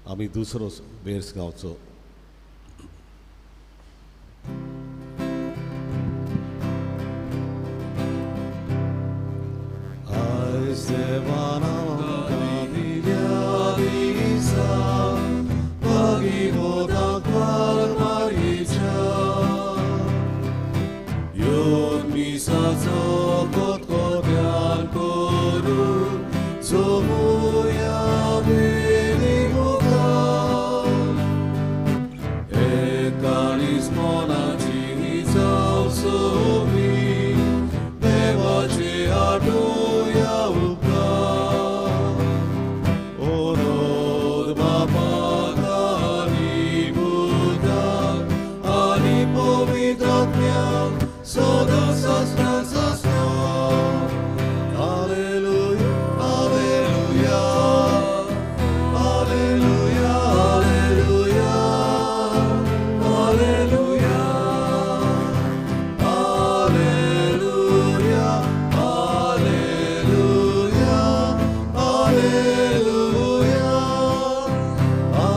आमी दुसरो वेर्स गावचो. आयज देवान आमकां दिल्या दिसा भागीवताक मारीच्या येवन मिसाचो कोतकोत्यान करून जमुया बेली मुखार एकाणीच मनाची जावं सोबी देवाचे हाडुया उपकार ओनोद बापाक आनी पुताक आनी पवित्र आत्म्याक सदां सासणां सासणां. Alleluia, alleluia, alleluia, alleluia, alleluia, alleluia, alleluia, alleluia, alleluia,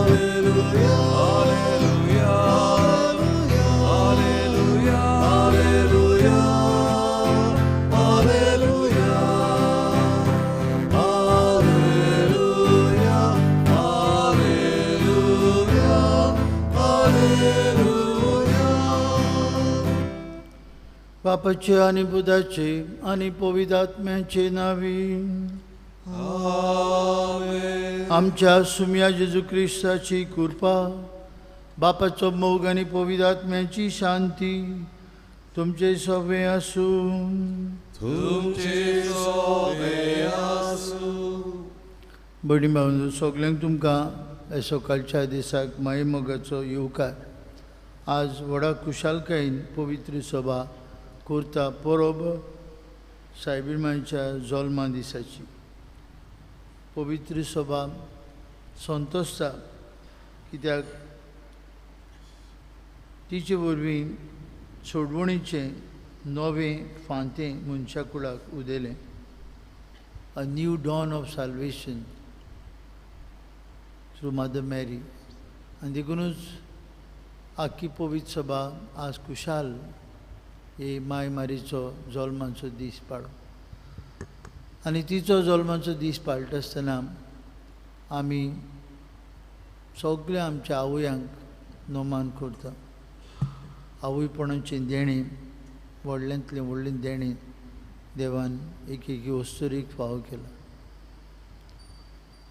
alleluia, alleluia, alleluia, alleluia, alleluia, alleluia. बापाचे आनी पुताचे आनी पवित्र आत्म्याचे नावी. आमेन. आमच्या सुम्या जेजू क्रिस्ताची कृपा, बापाचो मोग आनी पवित्र आत्म्याची शांती तुमचे सवे आसूं. तुमचे सोबे आसूं. भयणी भावंडो, सगल्यांक तुमकां ह्या सकाळच्या दिसाक माये मोगाचो येवकार. आज व्हडा खुशालकायेन पवित्र सभा करता परब सायबीण मायच्या जल्मा दिसाची. पवित्र सभा संतोषता कित्याक तिचे वरवीं सोडवणीचें नवें फांतें मनशा कुळाक उदेलें. A new dawn of salvation through Mother Mary. आनी देखुनूच आख्खी पवित्र सभा आज खुशाल हे माय मारीचो जल्माचो दीस पाळो. आनी तिचो जल्माचो दीस पाळटा आसतना आमी सगळ्या आमच्या आवयांक नमान करता. आवयपणाचें देणें व्हडल्यांतलें व्हडलें देणें देवान एक एक वस्तुरीक फावो केला.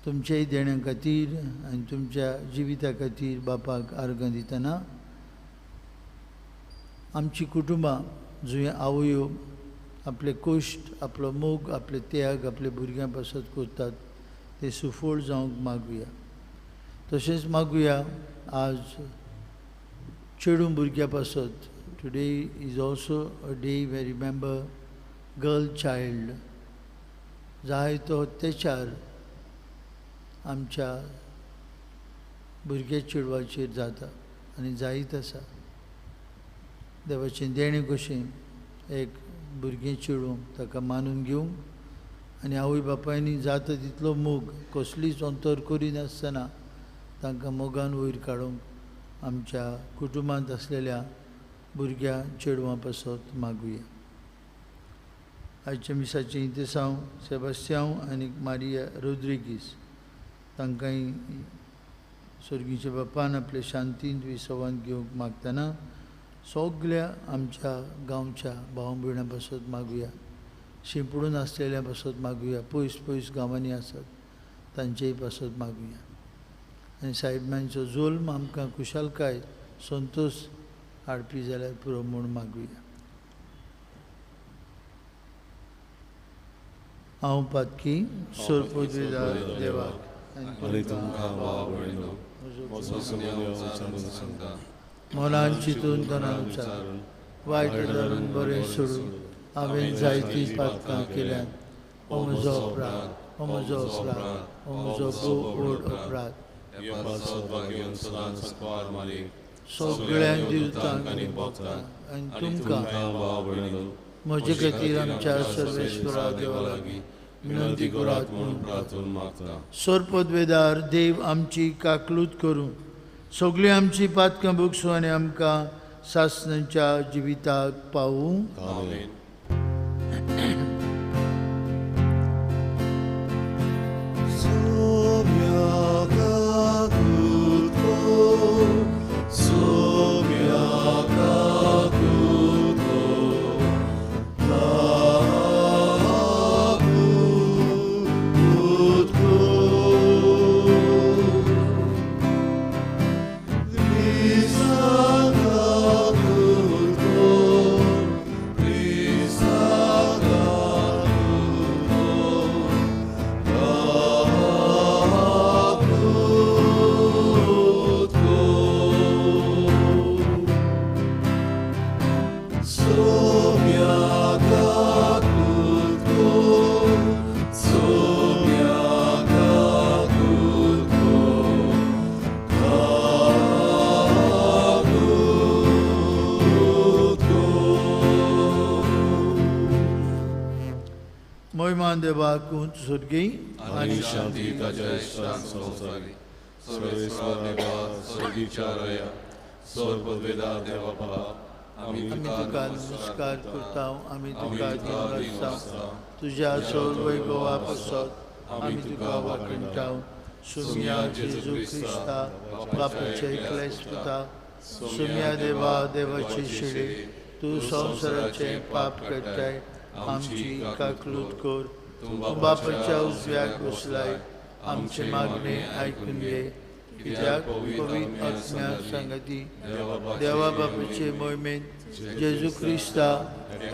तुमच्याय देण्या खातीर आनी तुमच्या जिविता खातीर बापाक आर्गां दितना आमची कुटुंबां जंय आवयो आपले कश्ट, आपलो मोग, आपले त्याग आपल्या भुरग्यां पासत करतात ते सुफळ जावंक मागुया. तशेंच मागुया आज चेडूं भुरग्यां पासत. Today is also a day we remember girl child. जायतो अत्याचार आमच्या भुरग्या चेडवाचेर जाता आनी जायत आसा. देवाचें देणें कशें एक भुरगें चेडूं ताका मानून घेवंक आनी आवय बापायनी जाता तितलो मोग कसलीच अंतर करिनासतना तांकां मोगान वयर काडूंक आमच्या कुटुंबांत आसलेल्या भुरग्यां चेडवां पासत मागुया. आयच्या मिसाचें इंतेसांव सेबास्त्यांव आनी मारिया रोद्रिगीस तांकांय सर्गीच्या बापान आपले शांतींत विसवांत घेवंक मागतना सगल्या आमच्या गांवच्या भाव भयणां पासत मागुया. शिंपडून आसलेल्या पासत मागुया, पयस पयस गांवांनी आसात तांचेय पासत मागुया. आनी सायबांचो जोल्म आमकां खुशालकाय संतोश हाडपी जाल्यार पुरो म्हूण मागुया. हांव पातकी सोरपोदवेदार देवाक आनी तुमकां भाव भयणीनो म्हजो सुम्या विचारून सांगता मनान चिंतून तनान उच्चारून वायट धरून बरें सोडून हांवें जायतीं पातकां केल्यांत. हो म्हजो अपराध, हो म्हजो अपराध, हो म्हजो भोव व्हड अपराध. सगळ्यांक दिवतांक आनी भक्तांक आनी तुमकां म्हजे खातीर आमच्या सर्वेश्वरा देवा लागीं विनंती करात म्हणून प्रार्थून मागता. सोरपदवेदार देव आमची काकलूत करूं, सगळीं आमची पातकां भोगसूं आनी आमकां सासणाच्या जिविताक पावूं. आमेन. देवाकूंत स्वर्गी आनी शांती ताच्या इश्टांक संवसारी. सर्वेस्पर देवा, स्वर्गीच्या राया, सर्ववेदार देवा बाप, आमी तुका नमस्कार करता, आमी तुका दीन आसता, तुज्या सर्वैभवा पासत आमी तुका वाखणटा. सुम्या जेजू क्रिस्ता बापाचे एकलेच पुता, सुम्या देवा देवाची शिडी, तूं संवसाराचें पाप काडटाय, आमची काकलूत कर. तूं बापाच्या उजव्याक बसलाय, आमचे मागणे आयकून घे. कित्याक पवित्र आत्म्या सांगाती देवा बापाचे मोहिमेंत जेजू क्रिस्ता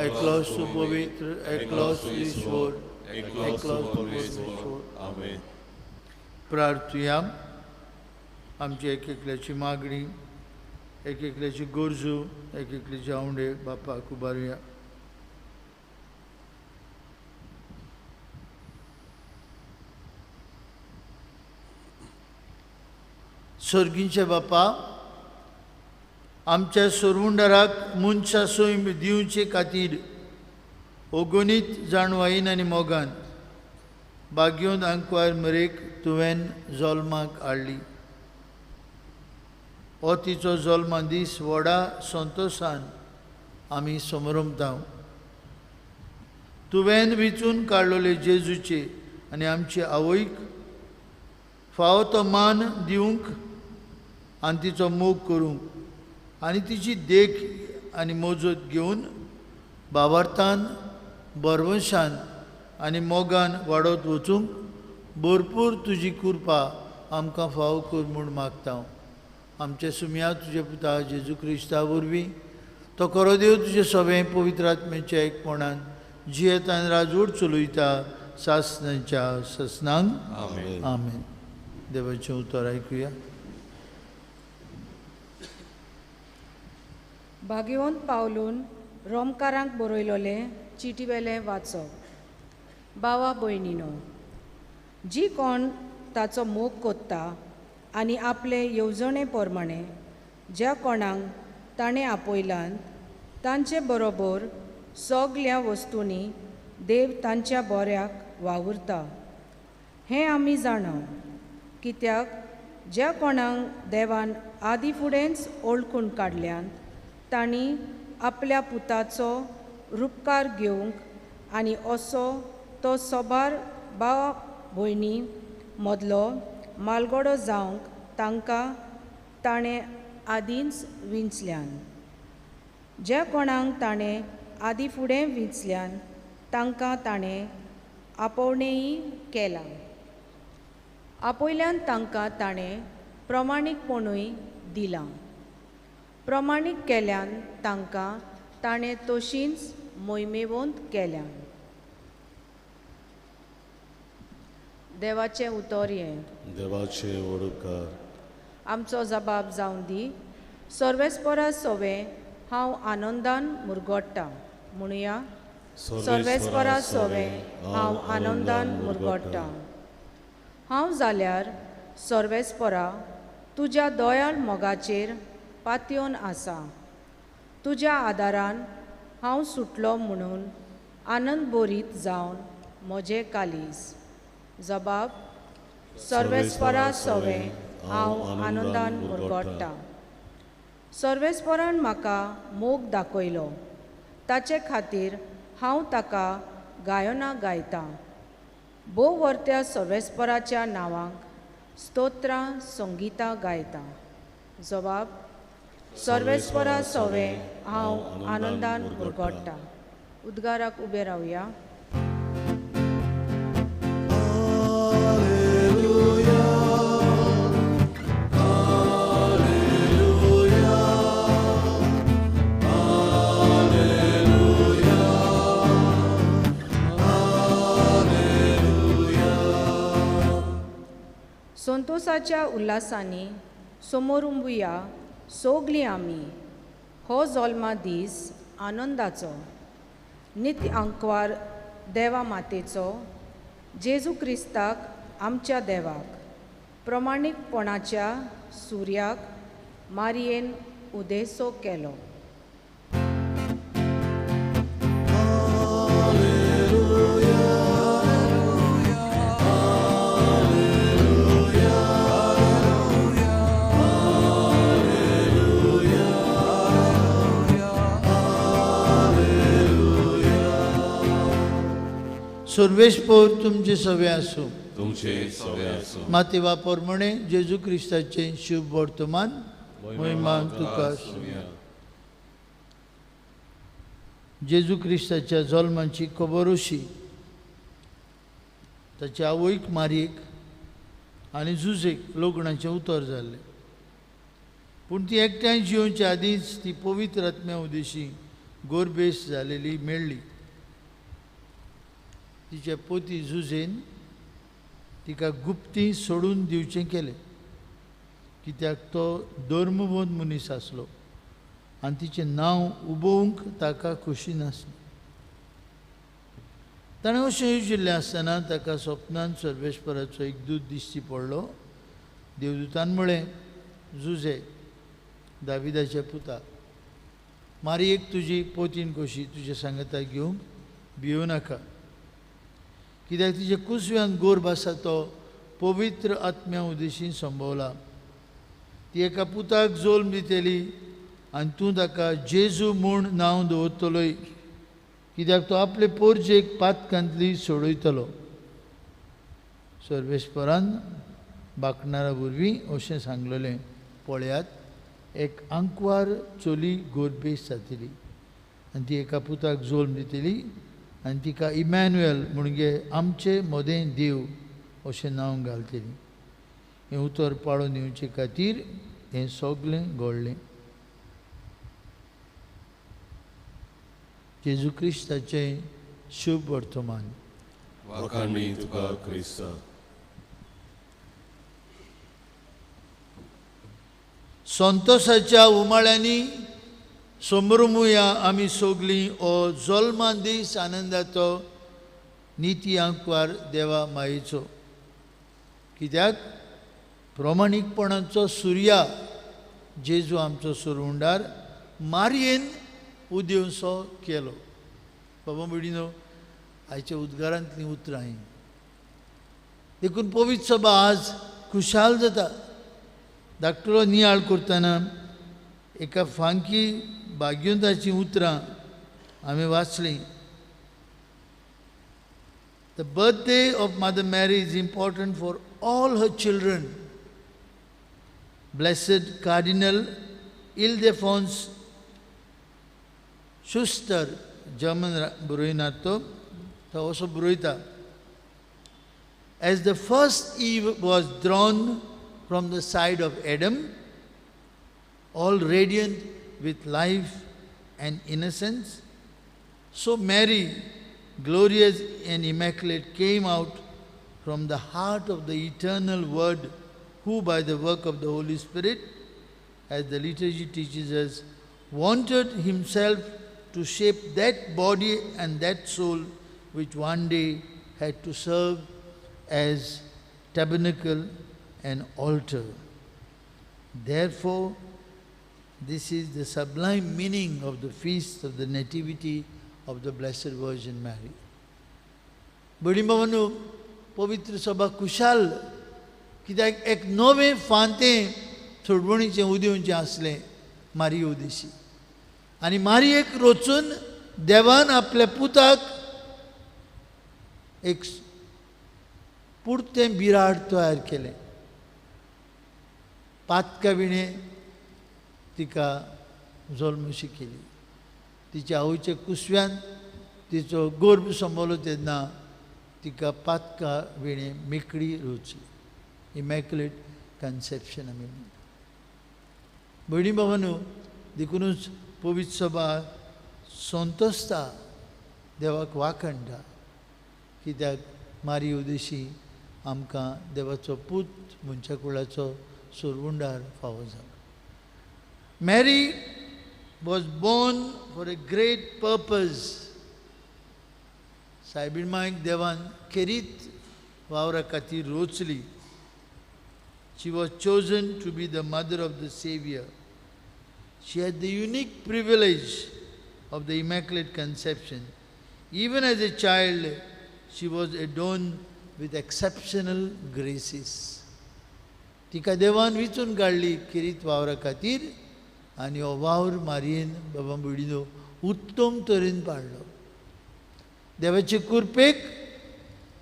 एकलोच पवित्र, एकलोच ईश्वर, एकलोच परमेश्वर. आमेन. प्रार्थुया. आमची एक एकल्याची मागणी, एक एकल्याची गरजू, एक एकल्याचे आवंडे बापाक उबारुया. सर्गींचे बापा, आमच्या सोरवुंडाराक मनशा सैम दिवचे खातीर अगणीत जाणवायेन आनी मोगान बागयोन आंकवार मरेक तुवें जल्माक हाडली. हो तिचो जल्मा दीस व्हडा संतोशान आमी समरमता. तुवें विचून काडलेले जेजूचे आनी आमचे आवयक फावो तो मान दिवंक आनी तिचो मोग करूंक आनी तिची देख आनी मोजत घेवन बाबार्थान, बरवशान आनी मोगान वाडत वचूंक भरपूर तुजी कृपा आमकां फावो कर म्हूण मागता. आमचे सुमया तुजे पुता जेजू क्रिस्ता वरवीं तो खरो देव तुजे सगळें पवित्र आत्म्याच्या एकपणान जियेत आनी राजवट चलयता सासणाच्या सासणांक. आमेन. देवाचें उतर आयकुया. भाग्यवंत पावलून रोमकारांक बरयलोलें चिटीवेलें वाचप. बावा भयणीनो, जी कोण ताचो मोग कोत्ता आनी आपले येवजणे प्रमाणे ज्या कोणाक ताणें आपयलां तांचे बरोबर सगल्या वस्तूंनी देव तांच्या बऱ्याक वावुरता हें आमी जाणा. कित्याक ज्या कोणाक देवान आदी फुडेंच ओळखून काडल्यान तांणी आपल्या पुताचो रुपकार घेवंक आनी असो तो सोबार भाव भयणी मदलो मालगडो जावंक तांकां ताणें आदींच विंचल्यान. ज्या कोणाक ताणें आदी फुडें विंचल्यान तांकां ताणें आपोवणेंय केलां. आपयल्यान तांकां ताणें प्रमाणीकपणूय दिलां. प्रमाणीक केल्यान तांकां ताणें तशींच मोहिमेवंत केल्यान. देवाचें उतर हें. देवाचें वडकार. आमचो जबाब जावं दी. सर्वेस्परा सोवे हांव आनंदान मुरगोडटा. म्हणुया, सर्वेस्परा सोवे हांव आनंदान मुरगोडटा. हांव जाल्यार सर्वेस्परा तुज्या दयाळ मोगाचेर पातयेवन आसा. तुज्या आदारान हांव सुटलो म्हणून आनंद भरीत जावन म्हजें कालीज. जबाब सर्वेस्परा सवें हांव आनंदान मुरगोडटा. सर्वेस्परान म्हाका मोग दाखयलो, ताचे खातीर हांव ताका गायनां गायतां. भोव वर्त्या सर्वेस्पराच्या नांवाक स्तोत्रां संगितां गायतां. जबाब सर्वेस्परा सवें हांव आनंदान मुरगोडटा. उद्गाराक उबें रावया. संतोषाच्या उल्हासांनी समोरुंबुया सोगलीं आमी. हो जल्मा दीस आनंदाचो, नित्य आंकवार देवा मातेचो, जेजू क्रिस्ताक आमच्या देवाक, प्रमाणीकपणाच्या सुर्याक मारयेन उदेसो केलो. सर्वेस्पोर तुमचे सवे आसूं, तुमचे सवे आसूं. माते वापर म्हणे जेजू क्रिस्ताचे शुभ वर्तमान महिमा तुका. जेजू क्रिस्ताच्या जल्माची खबर अशी, ताच्या आवयक मारयेक आनी जुजेक लग्नाचें उतर जाल्लें, पूण ती एकठांय जियोवच्या आदींच ती पवित्र आत्म्या उदेशी गोरबेस जालेली मेळ्ळी. तिच्या पोती जुजेन तिका गुप्ती सोडून दिवचें केलें, कित्याक तो धर्मबोध मनीस आसलो आनी तिचें नांव उबोवंक ताका खोशी नासली. ताणें अशें येवजिल्लें आसतना ताका सपनान सर्वेस्पराचो एक दूत दिश्टी पडलो. देवदूतान म्हळें, जुजे दाविदाच्या पुता, मारयेक तुजी पोतीन खोशी तुज्या सांगाता घेवंक भियों नाका, कित्याक तिच्या कुसव्यान गोरब आसा तो पवित्र आत्म्या उदेशी संभवला. ती एका पुताक जल्म दितली आनी तूं ताका जेजू म्हूण नांव दवरतलोय, कित्याक तो आपले पोरजेक पातकांतली सोडयतलो. सर्वेस्परान बाकणारा वरवीं अशें सांगलेलें, पळयात एक आंकवार चली गोरबेस जातली आनी ती एका पुताक जल्म दितली आनी तिका इमॅन्युएल म्हणजे आमचे मदें देव अशें नांव घालतली. हें उतर पाळून येवचे खातीर हें सगळें घडलें. जेजू क्रिस्ताचें शुभ वर्तमान. वाखाणणी तुका क्रिस्ता. संतोषाच्या उमाळ्यांनी समरुमुया आमी सगलीं ओ जल्मा दीस आनंदाचो, निती आंकवार देवा मायेचो. कित्याक प्रमाणीकपणाचो सुर्या जेजू आमचो सुरवंडार मारयेन उदेवसो केलो. बाबा भयणीनो, आयच्या उद्गारांतलीं उतरां हीं. देखून पवित्र सभा आज खुशाल जाता. धाकटुलो नियाळ करतना एका फांकी भाग्यवंताचीं उतरां हांवें वाचलीं. The birthday of Mother Mary is important for all her children. Blessed Cardinal Ildefons Schuster, German बरयना तो, तो असो बरयता, As the first Eve was drawn from the side of Adam, all radiant with life and innocence, so Mary, glorious and immaculate, came out from the heart of the eternal Word, who by the work of the Holy Spirit, as the liturgy teaches us, wanted himself to shape that body and that soul which one day had to serve as tabernacle and altar. Therefore, this is the sublime meaning of the feast of the Nativity of the Blessed Virgin Mary. भयणी भावांनो, पवित्र सभा खुशाल कित्याक एक नवें फांतें सोडवणीचें उदेवचें आसलें मारिये उदेशी. आनी मारियेक रोचून देवान आपल्या पुताक एक पुरतें बिराड तयार केलें. पातका विणें तिका जल्मशी केली. तिच्या आवयच्या कुसव्यान तिचो गर्भ सांबाळ्ळो तेन्ना तिका पातका विणें मेकळी रोचली. इमॅक्युलेट कन्सेप्शन आमी म्हणटा. भयणी भावांनो, देखुनूच पवित्र सभा संतोसता, देवाक वाखणटा, कित्याक मारिये उदेशी आमकां देवाचो पूत मनशा कुळाचो सोरवुंडार फावो जालो. Mary was born for a great purpose. सायबीण मायक देवान खेरीत वावरा खातीर रोचली. She was chosen to be the mother of the Savior. She had the unique privilege of the Immaculate Conception. Even as a child, she was adorned with exceptional graces. तिका देवान विचून काडली खेरीत वावरा खातीर आनी हो वावर मारियेन बाबा भयणीनो उत्तम तरेन पाडलो. देवाचे कृपेक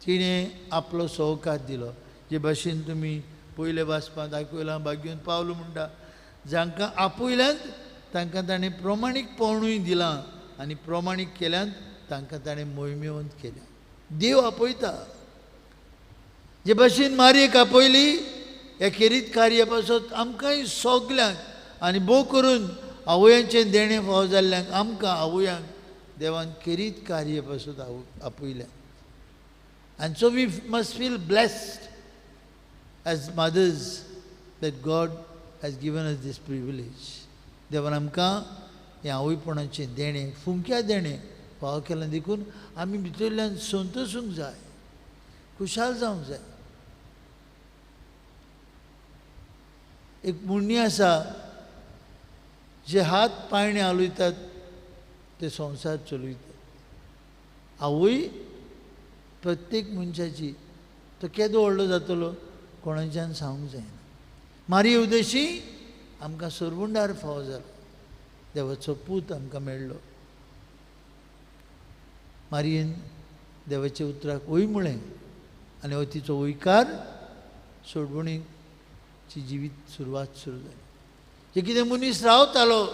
तिणें आपलो सहकार दिलो. जे भाशेन तुमी पयले वाचपांत आयकलां, भाग्योन पावलो म्हणटा, जांकां आपयल्यात तांकां ताणें प्रमाणीकपणूय दिलां आनी प्रमाणीक केल्यान तांकां ताणें मोहिमेवंत केल्या. देव आपयता. जे भाशेन मारयेक आपयली ह्या खेरीत कार्या पासत आमकांय सगल्यांक आनी भोव करून आवयांचें देणें फावो जाल्ल्यांक आमकां आवयांक देवान खेरीत कार्य पासत आपयल्या. And so we must feel blessed as mothers that God has given us this privilege. देवान आमकां हें आवयपणाचें देणें, फुंक्या देणें फावो केलां देखून आमी भितरल्यान संतोसूंक जाय, खुशाल जावंक जाय. एक म्हणणी आसा, जे हात पायणे हालयतात ते संवसार चलयतात. आवय प्रत्येक मनशाची, तो केदो व्हडलो जातलो कोणाच्यान सांगूंक जायना. मारिये उदेशी आमकां सोरवुंडार फावो जालो, देवाचो पूत आमकां मेळ्ळो. मारियेन देवाच्या उतराक वय म्हळें आनी हो तिचो वयकार सोडवणीची जिवीत सुरवात सुरू जाली. जे कितें मनीस रावतालो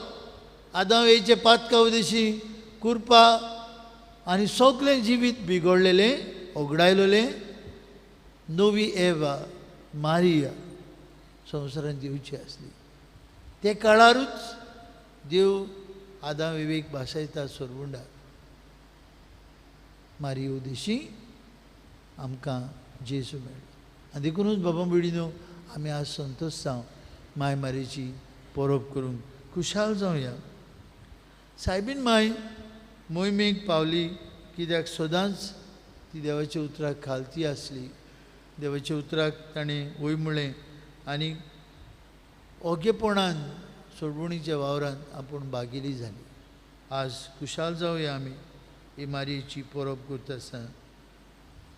आदांव येचे पातका उदेशी कुरपा आनी सगळें जिवीत बिगडलेलें, ओगडायलेलें, नवी एवा मारिया संवसारांत येवची आसली. ते काळारूच देव आदांव विवेक भासायता सोरवुंडार. मारिये उदेशी आमकां जेजू मेळ्ळो. आनी देखुनूच बाबा भयणीनो आमी आज संतोश जावं माय मारयेची परब करूंक खुशाल जावया. सायबीन माय मोहिमेक पावली कित्याक सदांच ती देवाच्या उतराक खालती आसली. देवाच्या उतराक ताणें वय म्हळें आनी ओगेपणान सोडवणीच्या वावरांत आपूण भागिली जाली. आज खुशाल जावया आमी ही मारयेची परब करता आसतना.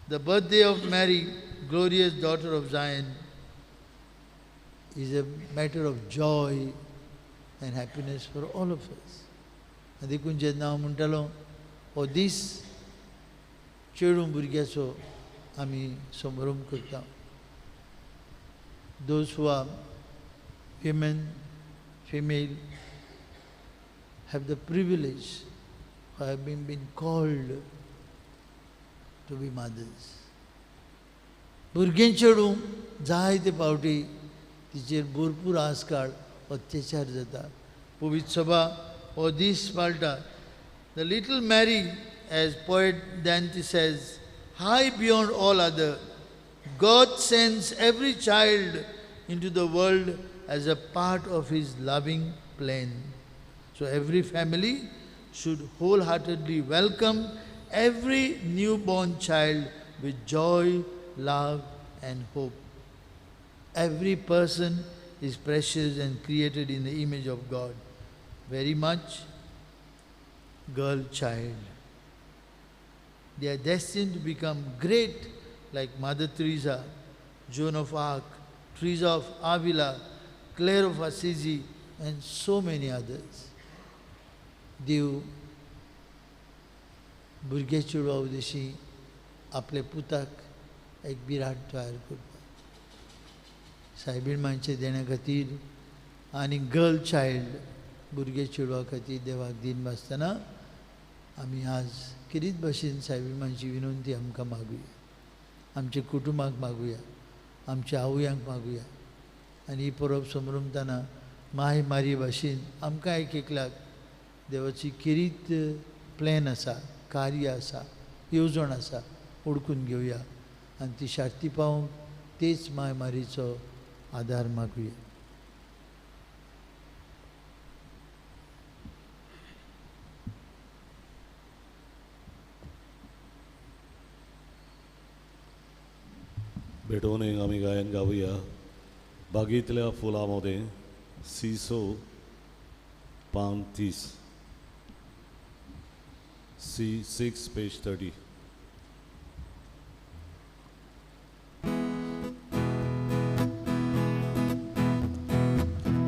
The birthday of Mary, glorious daughter of Zion, is a matter of joy and happiness for all of us. आनी देखून जेन्ना हांव म्हणटालो हो दीस चेडूं भुरग्याचो आमी समारंभ करता. Those who are women, female, have the privilege of having been called to be mothers. भुरगें चेडूं जायते फावटी तिचेर भरपूर आजकाल अत्याचार जाता. पवित्र सभा हो दीस पाळटा. The little Mary, as poet Dante says, high beyond all other, God sends every child into the world as a part of his loving plan. So every family should wholeheartedly welcome every newborn child with joy, love and hope. Every person is precious and created in the image of God. Very much girl child. They are destined to become great like Mother Teresa, Joan of Arc, Teresa of Avila, Clare of Assisi and so many others. देव भुरगे चेडवा उद्देशी आपल्या पुताक एक बिराड तयार करता. सायबीण मांयचे देण्या खातीर आनी गर्ल चायल्ड भुरगे चेडवा खातीर देवाक दिन भासतना आमी आज किरीत भाशेन सायबीण मांयची विनंती आमकां मागुया, आमच्या कुटुंबाक मागुया, आमच्या आवयांक मागुया. आनी ही परब समरमतना माय मारी भाशेन आमकां एक एकल्याक देवाची किरीत प्लॅन आसा, कार्य आसा, येवजण आसा, ओडकून घेवया आनी ती शार्ती पावोवंक तेच माय मारीचो आदार मागुया. भेटोवन आमी गायन गावया बागेंतल्या फुलां मदें सिसो पान 30 C6 page 30.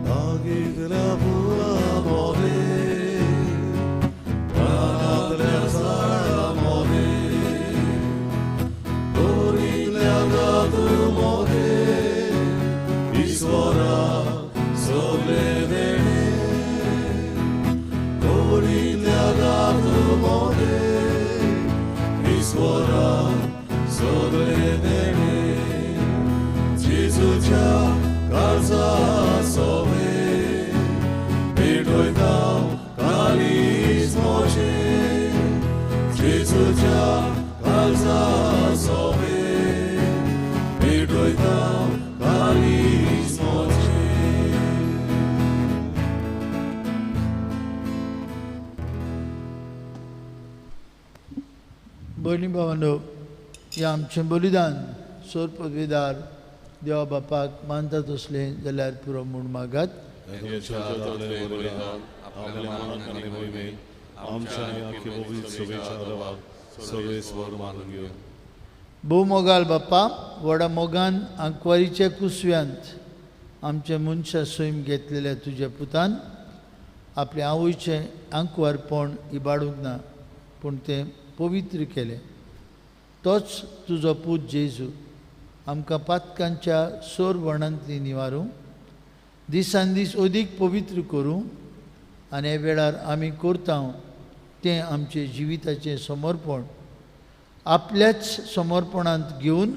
बागेंतल्या फुलां मदें रानांतल्या झाडां मदें तोरींतल्या गातूं मदें ईश्वरा सगळें देणें तोरींतल्या गातूं मदें ईश्वरा सगळें देणें जेजूच्या काळजा सोबें पेटयता काळीज म्हजें जेजूच्या काळजा सोबें पेटयता काळीज म्हजें. भयणी भावांनो, हें आमचें बलिदान सोर पदवेदार देवा बापाक मानता तसलें जाल्यार पुरो म्हूण मागात. भोव मोगाल बापा, व्हडा मोगान आंकवारीच्या कुसव्यांत आमच्या मनशा सैम घेतलेल्या तुज्या पुतान आपल्या आवयचें आंकवारपण इबाडूंक ना, पूण तें पवित्र केलें. तोच तुजो पूत जेजू आमकां पातकांच्या सोर वर्णांतली निवारूं, दिसान दीस अदीक पवित्र करूं आनी ह्या वेळार आमी करता तें आमचें जिविताचें समर्पण आपल्याच समर्पणांत घेवन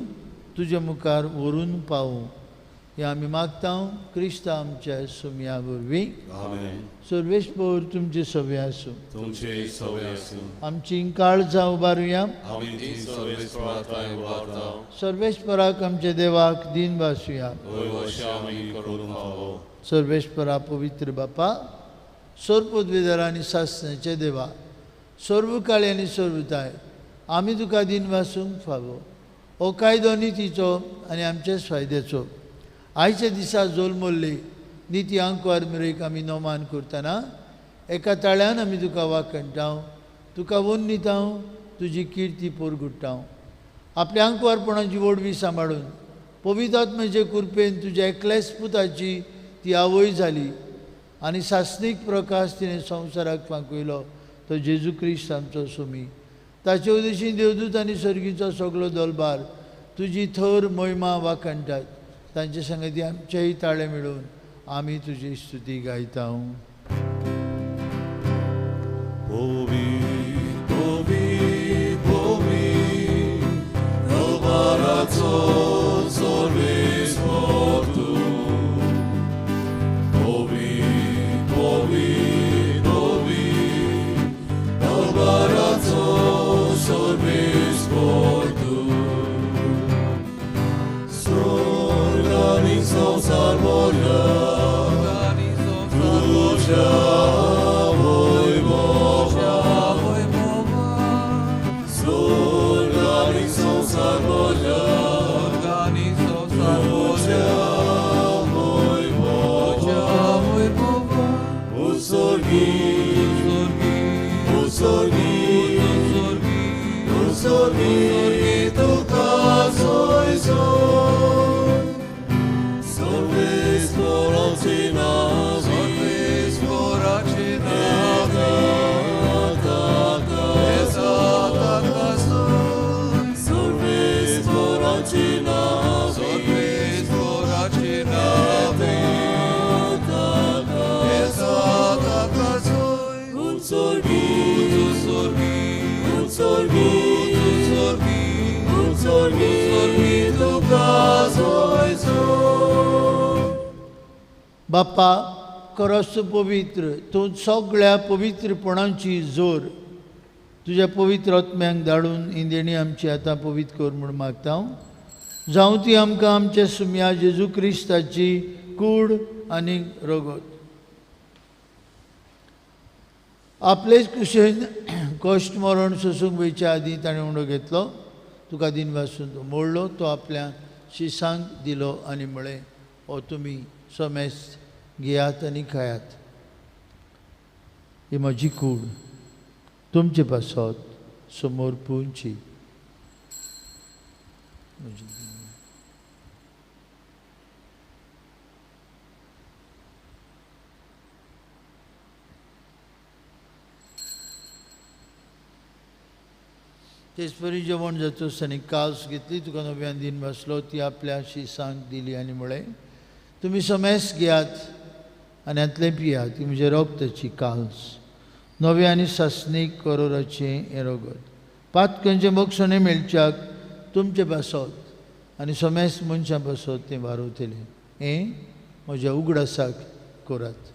तुजे मुखार व्हरून पावूं हें आमी मागता क्रिस्ता आमच्या सुमया वरवीं. सर्वेस्पर तुमचे सवे आसूं. आमची काळजां उबारुया. सर्वेस्पराक आमच्या देवाक दीन भासुया. सर्वेस्परा पवित्र बापा, सर्वपदवीधर आनी सासण्याचे देवा, सर्व काळी आनी सर्वताय आमी तुका दीन भासूंक फावो. हो कायदो नितीचो आनी आमच्याच फायद्याचो. आयच्या दिसा जोलमल्ली निती आंकवार मिरेक आमी नोमान करतना एका ताळ्यान आमी तुका वाखणटाव, तुका वन्निताव, तुजी किर्ती पोरगुट्टाव. आपल्या आंकवारपणाची वडवी सांबाळून पवित्र आत्म्याचे कृपेन तुज्या एकल्याच पुताची ती आवय जाली आनी सासणीक प्रकाश तिणें संवसाराक फांकयलो तो जेजू क्रिस्त आमचो सुमी. ताचे उदेशी देवदूत आनी सर्गीचो सगलो दलबार तुजी थर महिमा वाखणटात. तांचे संगती आमचेय ताळे मेळून आमी तुजी स्तुती गायता. Sorgi tuka soy soy. Sorbis coracina, sorbis coracina, sorbis coracina, sorbis coracina, un sorgi, un sorgi, un sorgi, un sorgi, tuka soy soy. बाप्पा खरोच पवित्र तूं सगळ्या पवित्रपणाची जोर तुज्या पवित्र आत्म्यांक धाडून ही देणी आमची आतां पवित्र कर म्हूण मागता हांव. जावं ती आमकां आमच्या सुम्या जेजू क्रिस्ताची कूड आनी रगत. आपलेच कुशेन कश्ट मरण सोसूंक वयच्या आदीं ताणें उंडो घेतलो, तुका दिनवासून तो मोडलो, तो आपल्या शिसांक दिलो आनी म्हळें, हो तुमी समेस्त घेयात आनी खायात, ही म्हजी कूड तुमचे पासत समोर पुंची. तेच परी जेवण जातच आनी कास घेतली, तुका नव्यान दिन बसलो, ती आपल्या शिसांक दिली आनी म्हळें, तुमी समेस्त घेयात आनी हांतलें पियात, ती म्हज्या रगताची काल्स, नव्या आनी सासणीक करोराचें हें रगत, पातकांचें मोक्षणें मेळच्याक तुमचे पासत आनी समेस्त मनशां पासत तें वारवतलें. हें म्हज्या उगडासाक करात.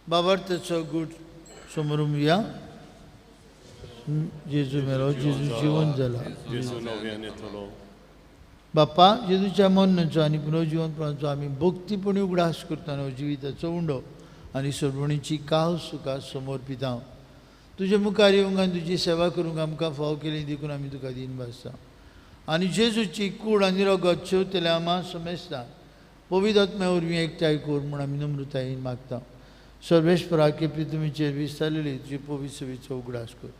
बाबार्थाचो गूट समोरून या. जेजू मेलो, जेजू जिवन जाला. बाप्पा जेजूच्या मरणाचो आनी पुनर्जिवनपणाचो आमी भक्तीपणी उगडास करतना जिविताचो उंडो आनी सरवणीची काल सुखा समोर पिता. तुजे मुखार येवंक आनी तुजी सेवा करूंक आमकां फाव केली देखून आमी तुका दिन भासता. आनी जेजूची कूड आनी रगत शेवतल्या आमा समेस्ता पवित्र आत्म्या वरवीं एकठांय कर म्हूण आमी नम्रतायेन मागता. सर्वेस्परा केपी तुमीचेर विस्तारलेली तुजी पवित्र सेवेचो उगडास कर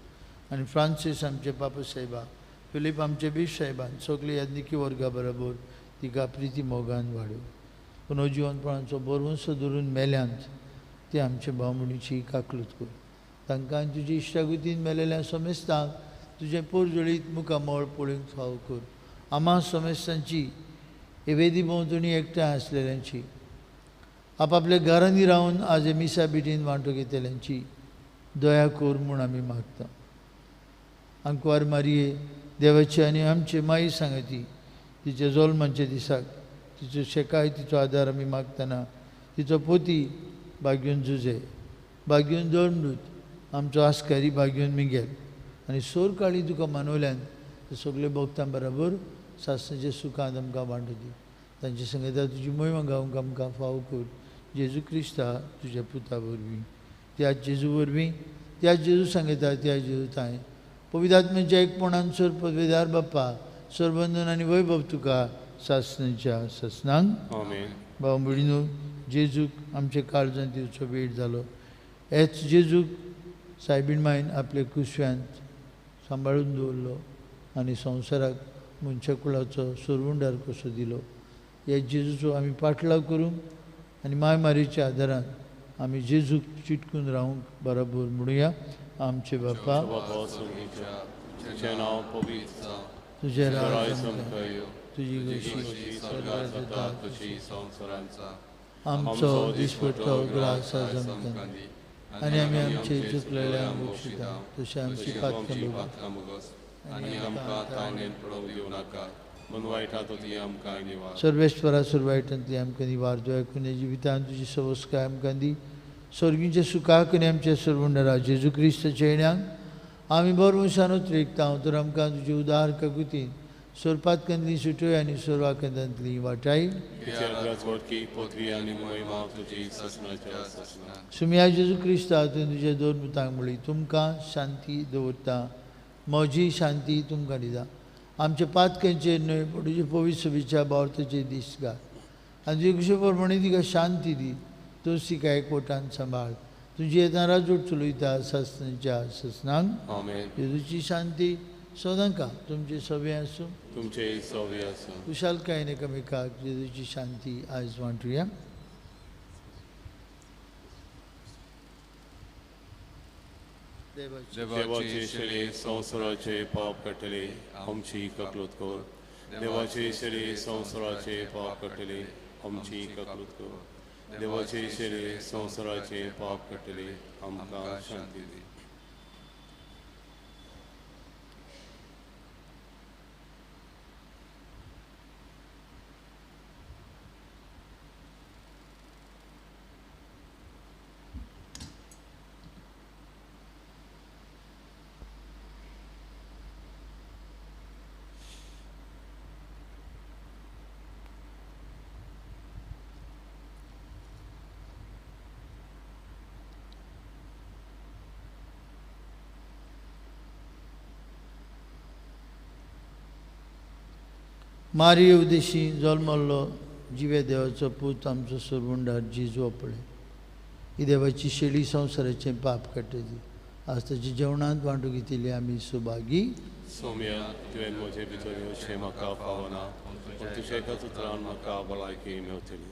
आनी फ्रांसीस आमचे पापा साहेबा, फिलीप आमचे बीश साहेबान सगळे याज्ञिकी वर्गा बरोबर तिका प्रिती मोगान वाडो. पुनर्जिवनपणाचो बरवंस धरून मेल्यांत ते आमचे भावणीची काकलूत कर. तांकां तुजी इश्टागतीन मेलेल्या समेस्तांक तुजें पोरजळीत मुखामळ पळोवंक फाव कर. आमा समेस्तांची हे वेदी भोंवतणी एकठांय आसलेल्यांची, आपापल्या घरांनी रावन आज मिसा बिटीन वांटो घेतल्यांची दया कर म्हूण आमी मागता. आंकवार मारये देवाची आनी आमचे माई सांगती तिच्या जल्माच्या दिसाक तिचो शेकाय तिचो आदार आमी मागतना तिचो पोती बागेवन जुजे, बागेवन दळमृत आमचो आस्कारी बागेवन मिगेल आनी सोर काळी तुका मानवल्यान ते सगळे भक्तां बराबर सासणाच्या सुखांत आमकां वांटो दी. तांचे संगता तुजी मोहिमा गावंक आमकां फाव कर. जेजू क्रिस्ता तुज्या पुता वरवीं, त्या जेजू वरवीं, त्या जेजू सांगता, त्या जेजू तांय पवित्र आत्म्याच्या एकपणान सर पदवेदार बाप्पा सरबंधन आनी वैभव तुका सासणाच्या सासणांक. आमेन. भाव भयणीनो, जेजूक आमच्या काळजांत दिवचो वेळ जालो. हेच जेजूक सायबीण मायन आपल्या कुसव्यांत सांबाळून दवरलो आनी संवसाराक मनशाकुळाचो सोरवंडार कसो दिलो. ह्या जेजूचो आमी पाठलाव करूंक आनी माय मारीच्या आदारान आमी जेजूक चिटकून रावंक बराबर म्हणुया. आमचे बापा, तुजें नांव पवित्र जावं, तुजें तुजें राज राज्य आमकां, आमकां येवं, तुजी तुजी खोशी खोशी स्वर्गार स्वर्गार जाता जाता तशी तशी संवसारांत जावं. आमचो आमचो दिसपट्टो दिसपट्टो ग्रास ग्रास आज आयज आमकां आमकां दी दी आनी आनी आमी आमी आमचे आमचे चुकलेल्यांक चुकलेल्यांक बक्षिता बक्षिता तशें आमची तशी पातकां आमची भोगू पातकां भोगस आनी आनी आमकां आमकां ताणें ताणें पडोवंक दिवं नाका, पूण वायटांतली आमकां निवार. सर्वेस्परा सुरवायटांतली आमकां निवार. दया जिवितांत तुजी सवस्काय आमकां दी. स्वर्गींच्या सुखाक आनी आमच्या सर्वंडरा जेजू क्रिस्ताच्या येण्याक आमी बरवंशान उतरेकता. तर आमकां तुजे उदार काकुतीन सोरपातकांतली सुटोय आनी सोरवाकांतली वाटाय. सुमिया जेजू क्रिस्ता तुवें तुज्या दोन मुतांक म्हणली, तुमकां शांती दवरता, म्हजी शांती तुमकां दिता. आमचे पातकांचेर न्हय पूण तुजे पवित्र सभेच्या बावर्थाचे दीस घाल आनी तुजे कुशे प्रमाणे तिका शांती दी. तूं तिका एकवटान सांबाळ. तुजी येतना राजवट चलयता ससनाच्या ससनांक. आमेन. जेजूची शांती सदांका तुमचे सवे आसूं. तुमचे सवे आसूं. कुशालकायेन एकामेकाक जेजूची शांती आयज वांटुया. देवाचे शरीर संवसाराचे पाप काडटले आमची ककलूत कर. देवाचे शरीर संवसाराचे पाप काडटले आमची ककलूत कर. देवाचे शरीर संवसाराचे पाप काडटले आमकां शांती दी. मारिये उदेशी जल्मल्लो जिवे देवाचो पूत आमचो सरवंडार जेजू आपले ही देवाची शेळी संवसाराचें पाप काडटली. आज ताच्या जेवणांत वांटू घेतिल्ली आमी सुभागी. सोम्या, तुवें म्हजे भितर येवचें म्हाका फावना, पूण तुज्या एकाच उतरान म्हाका भलायकी मेवतली.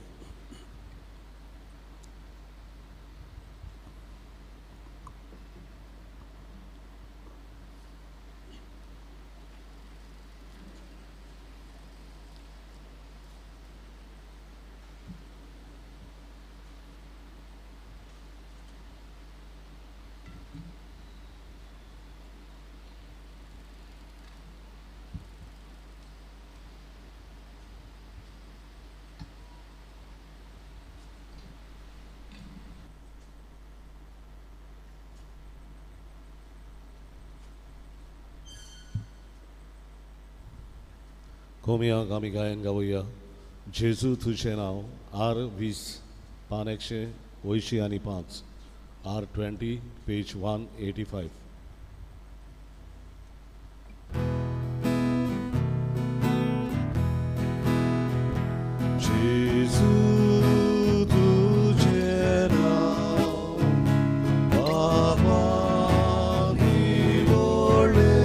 कोमिया आमी गायन गावया जेजू तुजें नांव आर 20 पान 185 आर 20 पेज 185. जेजू तुजें नांव बाबा निवडलें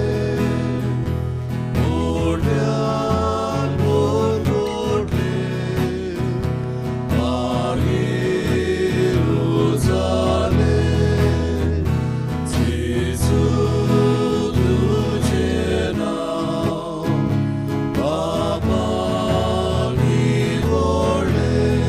बाबा निवडलें.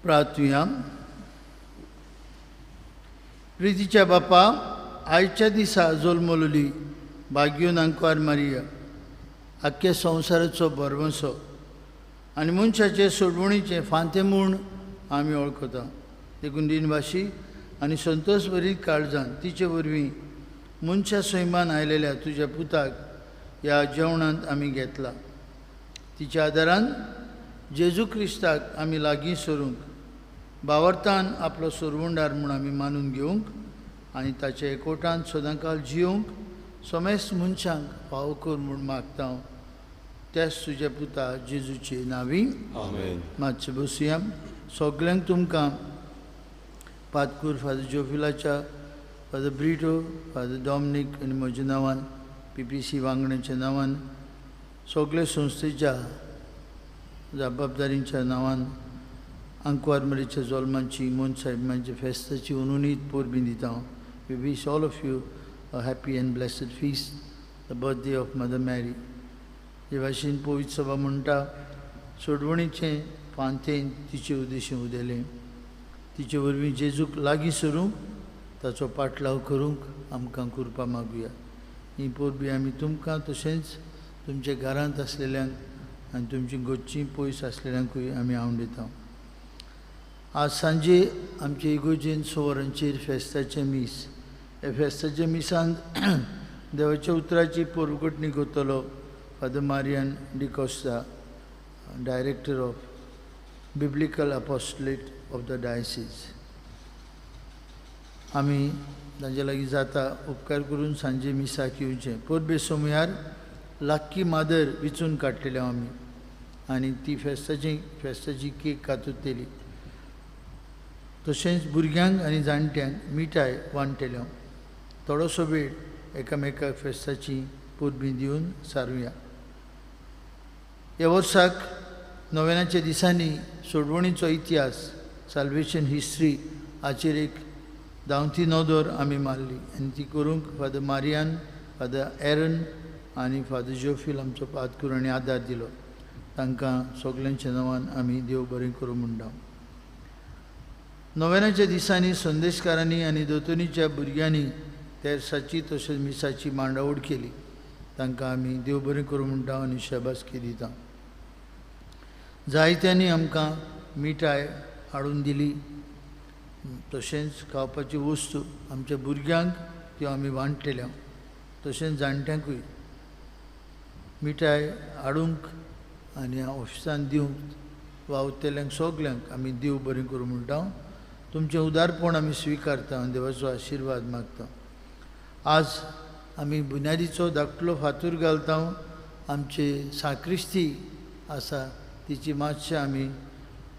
प्रार्थुया. प्रितीच्या बापा, आयच्या दिसा जल्मलोली भाग्यून आंकवार मारिया आख्ख्या संवसाराचो भरवंसो आनी मनशाचे सोडवणीचें फांतें म्हूण आमी वळखता. देखून दिनवाशी आनी संतोश भरीत काळजान तिचे वरवीं मनशा सैमान आयलेल्या तुज्या पुताक ह्या जेवणांत आमी घेतला. तिच्या आदारान जेजू क्रिस्ताक आमी लागीं सरूंक, बावरतान आपलो सोरवंडार म्हूण आमी मानून घेवंक आनी ताच्या एकवटान सदांकाल जियोवंक समेस्त मनशांक फावो कर म्हूण मागता हांव त्याच तुज्या पुता जेजूचे नांवी. आमेन. मातशें बसुया. सगल्यांक तुमकां पादकूर फादर जोफिलाच्या, फादर ब्रिटो, फादर डॉमनीक आनी म्हज्या नांवान, पीपीसी वांगड्यांच्या नांवान, सगळे संस्थेच्या जबाबदारींच्या नांवान आंकवार मरीच्या जल्माची मोन साहेबांच्या फेस्ताची उनुनीत परबीं दिता हांव. We wish all of you a happy and blessed feast, the birthday of Mother Mary. जे भाशेन पवित्र सभा म्हणटा, सोडवणीचें फांतेन तिचे उद्देशीं उदेलें, तिचे वरवीं जेजूक लागीं सरूंक, ताचो पाटलाव करूंक आमकां कृपा मागुया. ही परबी आमी तुमकां तशेंच तुमच्या घरांत आसलेल्यांक आनी तुमची गोच्ची पयस आसलेल्यांकूय आमी आवडयता. आज सांजे आमचे इगोजेन 6 वरांचेर फेस्ताचें मीस. ह्या फेस्ताच्या मिसान देवाच्या उतराची परगटणी करतलो Father Marian D'Costa, director of biblical apostolate of the diocese. आमी तांचे लागीं जाता उपकार करून सांजे मिसाक येवचें. परबे सोमयार लाक्की मादर विचून काडटले आमी आनी ती फेस्ताची केक कातुतली. तशेंच भुरग्यांक आनी जाणट्यांक मिठाय वांट्टले. थोडोसो वेळ एकामेकाक फेस्ताची परबीं दिवन सारुया. ह्या वर्साक नोवेनाच्या दिसांनी सोडवणीचो इतिहास, साल्वेशन हिस्ट्री हाचेर एक धांवती नदर आमी मारली आनी ती करूंक फादर मारियान, फादर एरन आनी फादर जोफील आमचो पादकूर आनी आदार दिलो. तांकां सगल्यांच्या नांवान आमी देव बरें करूं म्हणटा. नोवेनाच्या दिसांनी संदेशकारांनी आनी दोतोनीच्या भुरग्यांनी तेरसाची तशेंच मिसाची मांडावळ केली. तांकां आमी देव बरें करूं म्हणटा आनी शाबासकी दिता. जायत्यांनी आमकां मिठाय हाडून दिली, तशेंच खावपाची वस्तू आमच्या भुरग्यांक त्यो आमी वांट्टल्या, तशेंच जाणट्यांकूय मिठाय हाडूंक आनी ऑफिसान दिवंक वावुरतल्यांक सगल्यांक आमी देव बरें करूं म्हणटा. तुमचें उदारपण आमी स्विकारता आनी देवाचो आशिर्वाद मागता. आज आमी बुन्यादीचो धाकटलो फातूर घालता. आमचे साक्रिस्ती आसा तिची मातशें आमी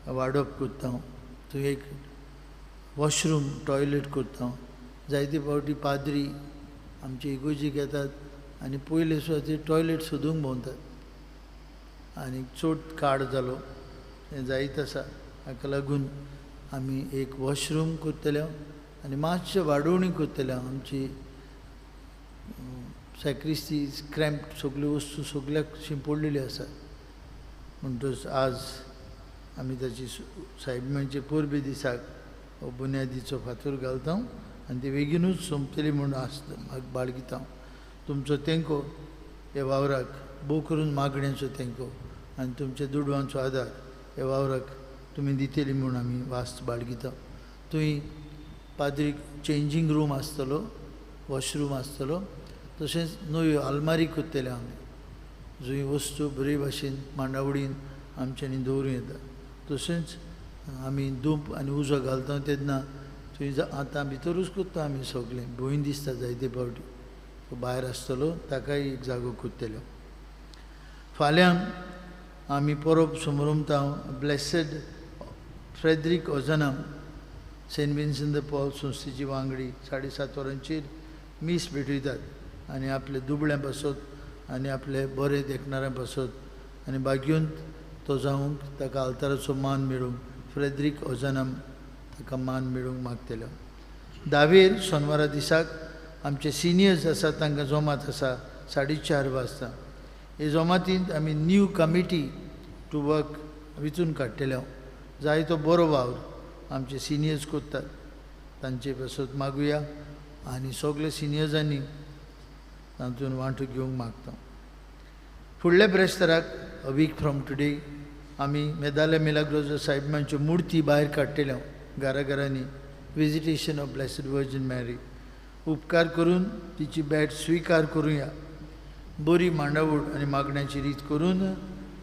वाडप करता. थंय एक वॉशरूम टॉयलेट करता. जायते फावटी पाद्री आमचे इगोजीक येतात आनी पयले सुवातेर टॉयलेट सोदूंक भोंवतात आनी चड काड जालो हें जायत आसा. हाका लागून आमी एक वॉशरूम करतले आनी मातशें वाडोवणी करतले. आमची सॅक्रिस्ती क्रॅम्प सगल्यो वस्तू सगल्याक शिंपडलेल्यो आसात. म्हणटच आज आमी ताची सायबिणीचे परबे दिसाक हो बुन्यादीचो फातर घालता आनी ती बेगीनूच सोंपतली म्हूण आसता बाळगिता. तुमचो तेंको ह्या वावराक भोव करून मागण्यांचो तेंको आनी तुमच्या दुडवांचो आदार ह्या वावराक तुमी दितली म्हूण आमी वास्त बाळगिता. थंय पाद्रीक चेंजींग रूम आसतलो, वॉशरूम आसतलो, तशेंच नव्यो आलमारी करतले आमी जंय वस्तू बरे भाशेन मांडावळीन आमच्यांनी दवरूं येता. तशेंच आमी धूप आनी उजो घालता तेन्ना थंय आतां भितरूच करता आमी सगळें, भंय दिसता जायते फावटी. तो भायर आसतलो ताकाय एक जागो करतलो. फाल्यां आमी परब समरमता blessed Frederic Ozanam, Saint Vincent de Paul संस्थेची वांगडी 7:30 वरांचेर मीस भेटयतात आनी आपले दुबळ्यां पासत आनी आपले बरे देखणाऱ्यां पासत आनी भाग्यून तो जावंक ताका आल्ताराचो मान मेळूंक फ्रेदरीक ओजानम ताका मान मेळूंक मागतलो. धावेर सोनवारा दिसाक आमचे सिनियर्स आसात तांकां जोमात आसा 4:30 वाजता. हे जोमातींत आमी न्यू कमिटी टू वर्क विचून काडटले. जायतो बरो वावर आमचे सिनियर्स करतात, तांचे पासत मागुया आनी सगळे सिनियर्सांनी तातूंत वांटो घेवंक मागता. फुडल्या ब्रेस्ताराक अ वीक फ्रॉम टुडे आमी मेदाले मिलाग्रोजो साहेबांच्यो मुर्ती भायर काडटल्यो घराघरांनी, visitation of blessed virgin Mary. उपकार करून तिची भेट स्विकार करुया. बरी मांडावळ आनी मागण्याची रीत करून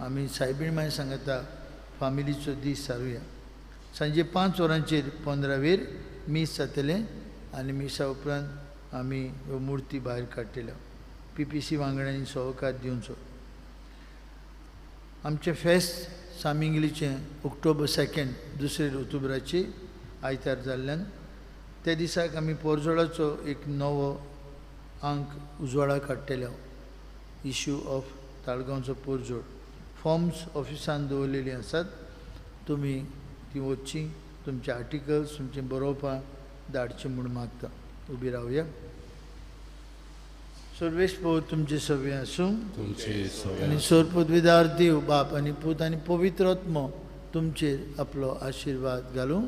आमी सायबीण माय सांगता फामिलीचो दीस सारुया. सांजे 5 वरांचेर 15 वेर मीस जातलें आनी मिसा उपरांत आमी ह्यो मुर्ती भायर काडटल्यो. पी पी सी वांगड्यांनी सहकार दिवचो. आमचें फेस्त सामिंगलीचें ऑक्टोबर 2 दुसरे ऑक्टोबराची आयतार जाल्ल्यान त्या दिसाक आमी पोरजोळाचो एक नवो आंक उजवाडा काडटले. इश्यू ऑफ ताळगांवचो पोरजोळ फॉर्म्स ऑफिसान दवरलेलीं आसात, तुमी ती वचची, तुमचे आर्टिकल्स तुमचें बरोवपां धाडचें म्हूण मागता. उबी रावया. सर्वेश पो तुमचे सगळें आसूं आनी सोरपदविदार देव बाप आनी पूत आनी पवित्र आत्मो तुमचेर आपलो आशिर्वाद घालूं.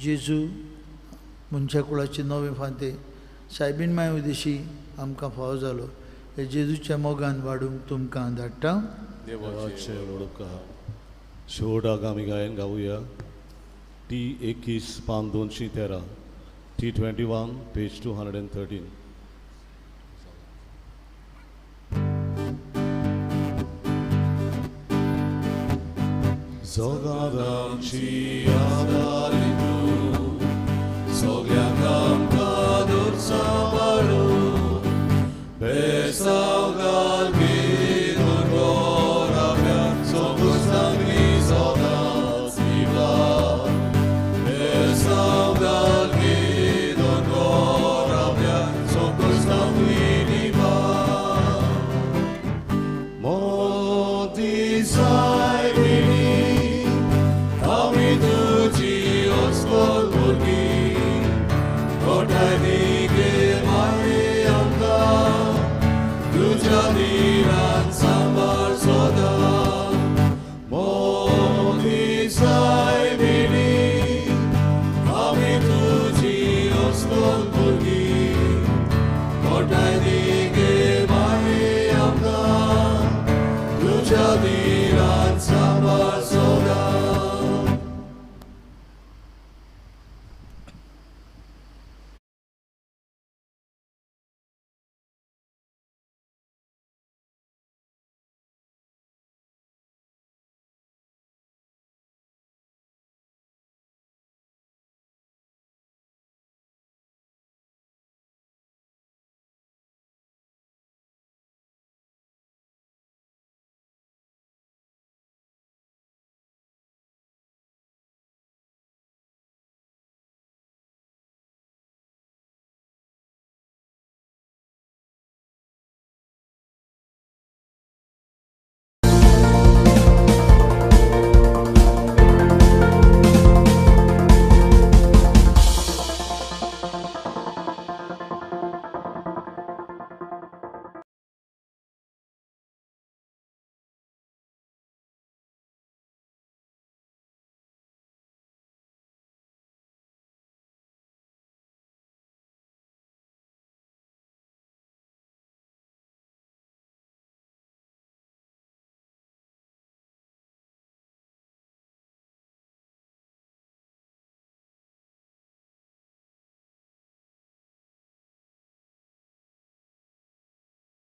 जेजू मनशा कुळाचे नवे फांते सायबीण माय उदेशी आमकां फावो जालो. हे जेजूच्या मोगान वाडूंक तुमकां धाडटा. शेवटाक आमी गायन गावया टी 21 पान 213, T 21 page 213. जगादामची आदारी तूं सगळ्यांक आमकां दूर सांबाळू, बेसांव घालपी दोंगराव्या सोगुस्तांनी सदांच दिवला, बेसांव घालपी दोंगराव्या सोगुस्तांनी दिवला. मोदी सायबिणी मोदी सायबिणी आमी